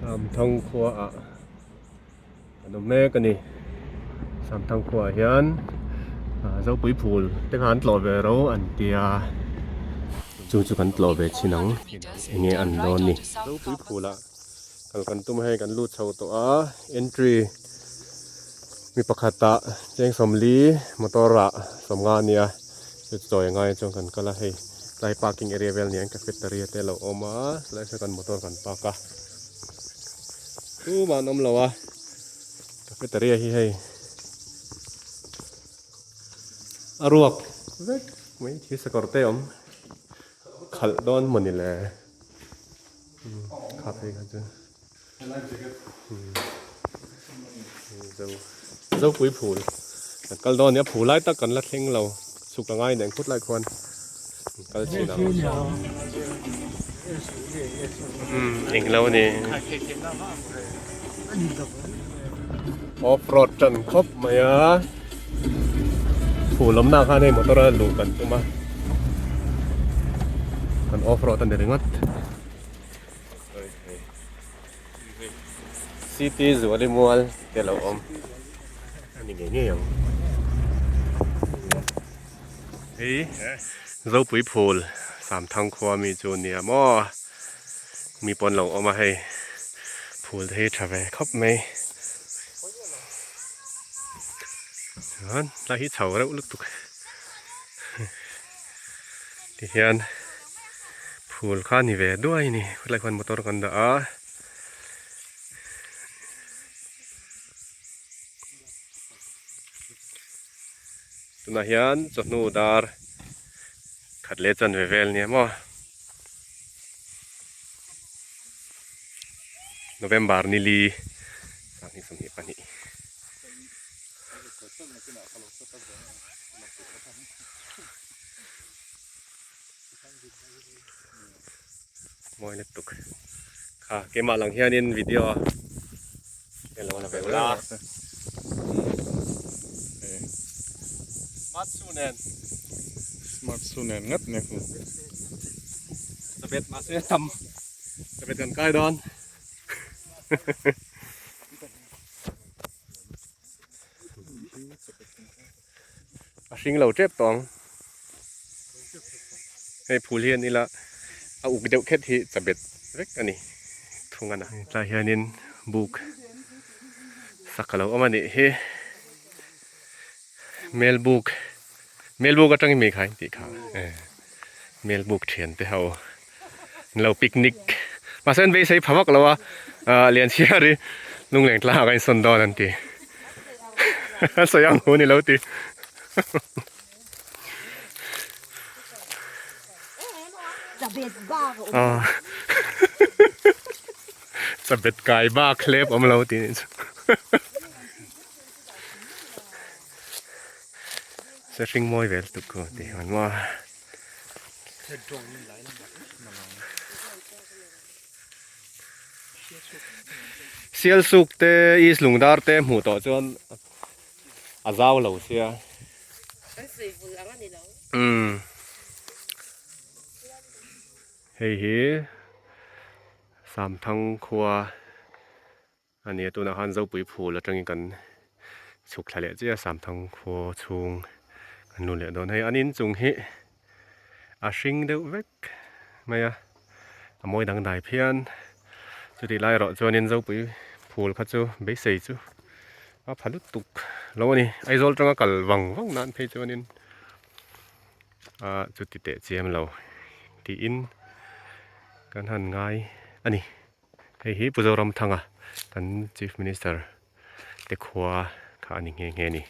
Samthang khua ah an awm mek a ni Samthang khua ah hian ah Zopui phul te kha an tlawh ve ro an tia chu chu kan tlawh ve chin ang eng nge an dawn ni. Zopui phul ah kal kan tum a hei kan lut chho tawh a entry mi pakhat ah cheng sawmli motor ah sawmnga a nia chu chawi a ngai chuan kan kal a hei tlai parking area vel nia cafeteria te a lo awm a helai sawn kan motor kan park a tumah an awm lo a cafeteria hi hei a ruak vek mai thil sakawr te a awm khalh dawn mawni le. Kha phei kha chu zo zopui phul kan kal dawn a nia phul lai tak kan la thleng lo chhuk a ngai nen khut lai khuan kal chin ang englo a ni off road tan khawp mai a phul awmna khan hei motor a luh kan tum a kan off road a ni ringawt city zuali mual te a lo awm a ni ngei ngei ang hei zopui phul samthang khua mi chu nia maw mi pawn lo awm a hei phul te hi tha ve khawp mai chuan tlai hi chho reuh lutuk tihian phul kha a ni ve duai a ni khawtlai khuan motor kan dah a. Tunah hian chawhnu dar khat leh chanve vel nia maw November ni li sanghnih 22 Mawi lutuk kha keimah lang hianin video a lo la ve ula smart shoe nen smart shoe nen ngat nia khu chabet mahse tam chabet kan kai dawn A hring lo tep tawh ang. Hei phul hian ila a uk deuh khet hi chabet vek a ni thung a na. Tlai hianin buk sak a lo awm a nih hi. Melbuk Melbuk atangin mi kha in tih kha Melbuk thian te ho an lo picnic mahse an beisei pha vak lo a Lianchhiar hi lungleng tlangah ka insawn dawn an ti sawi ang hu ni lo ti chabet kai bak hlep awm lo ti nih chu. Se hring mawi vel tuk ko ti han maw. Sial suk te East Lungdar te hmuh tawh chuan a zau lo sia. An sawi vul ang a ni lo. Umm. Hei hi Samthang khua. A nia tunah khan Zopui phul atangin kan chhuk thla leh chiah a Samthang khua chhung kan lut leh dawn. Hei an inchung hi a hring deuh vek mai a, a mawi dangdai phian. Chutih lai erawh chuanin Zopui phul kha chu beisei chu a pha lutuk lo a ni. Aizawl atanga kal vang vang nan phei chuanin chuti teh chiam lo tiin kan han ngai a ni. Hei hi Pu Zoramthanga kan Chief Minister te khua kha a ni nghe nghe a ni.